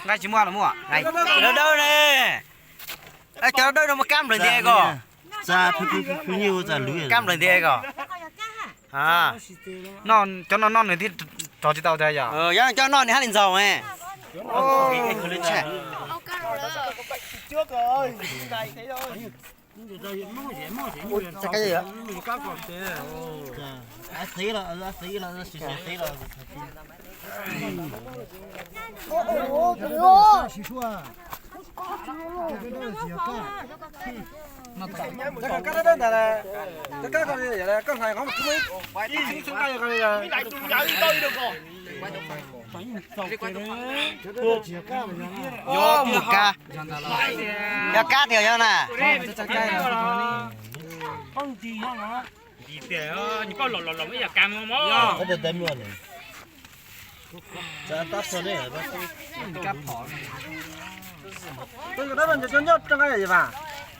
Nqa tsis muaj los muaj. Cov dawb dawb ne. Cov dawb dawb no muaj kab nplawg ntiag ko. Kab nplawg ntiag ko. Cov no noj nws thiaj rog tsis tau tiag yom. Cov noj nws haj li ntxaug ne. Mus kab, yog kab tiag yog na.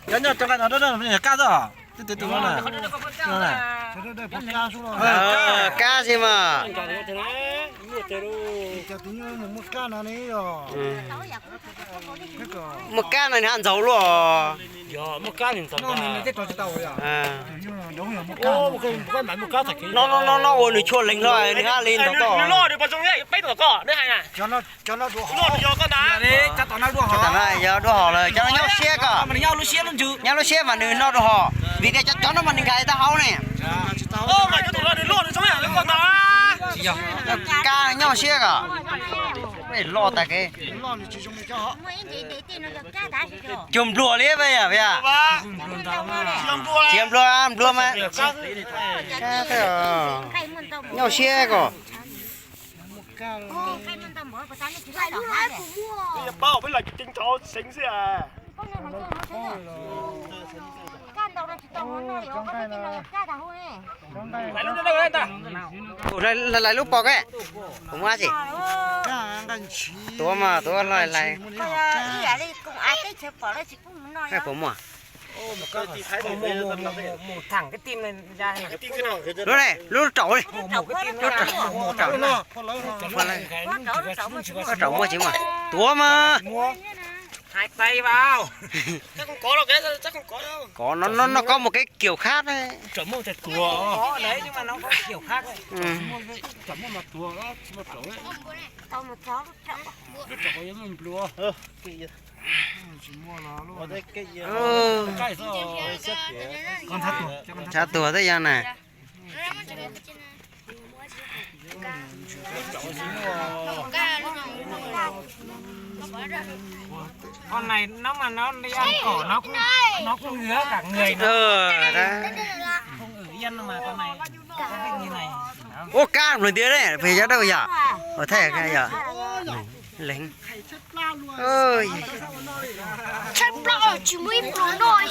Cov nyob rau nqaij no, kab xwb. Kab xwb mas. Muaj kab no nws haj ntxaug luaj. No no no ua nws tshua leeg hlo nws haj li ntxaug tau. Yog dua hom lawm, cov no nyob lub siab ko. Nyob lub siab mas nws noj dua hom, vim tias cov cov no mas nws nkag tau hauv ne. Kab nyob siab ko. Loj tag kev. Cuag npluag li yam, yam. Tsis yog npluag, npluag mas. Nyob siab ko. Lais lub pom ke, kuv muab tsis. Tuav mas tuav lais lais. Puas muaj? Lub ne, lub raum li. Lub raum muaj tsis muaj? Tuav mas. Koj no, no, no koj mus kev kiaum khab ne. Tshav tuag tej yog na. Ua kab nplawg ntiag ne, pes cov dawb yom. Leeg. Tshaib plab tsis muaj ib pluag noj.